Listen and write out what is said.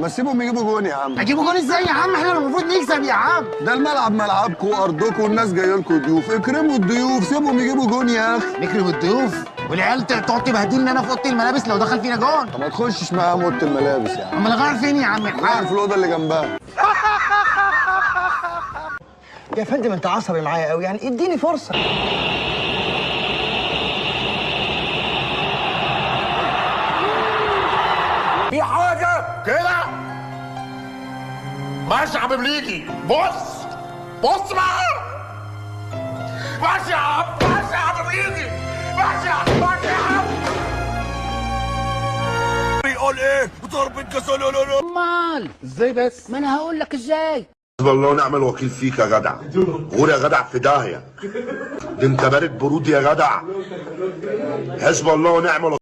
ما تسيبهم يجيبوا جون يا عم. هجيبوا جون ازاي يا عم؟ احنا المفروض نكسب يا عم. ده الملعب ملعبكم وارضكم والناس جاية لكم ضيوف، اكرموا الضيوف، سيبهم يجيبوا جون يا اخي. نكرم الضيوف والعيال تقعد تبهدلني انا في اوضة الملابس لو دخل فينا جون. طب ما تخشش معاهم اوضة الملابس يا عم. امال اغير فين يا عم؟ غير في الاوضة اللي جنبها. يا فندم انت عصبي معايا قوي، يعني اديني فرصة. في حاجة كده ماشي يا عم بليجي، بص بص بقى، ماشي يا عم، ماشي يا عم بليجي، ماشي يا عم، ماشي يا عم. بيقول ايه؟ ضربة جزاء. لا لا لا. امال ازاي بس؟ ما انا هقول لك ازاي. الله ونعم الوكيل فيك يا جدع، غور يا جدع في داهية، ده انت بارد برود يا جدع. حسب الله ونعم الوكيل.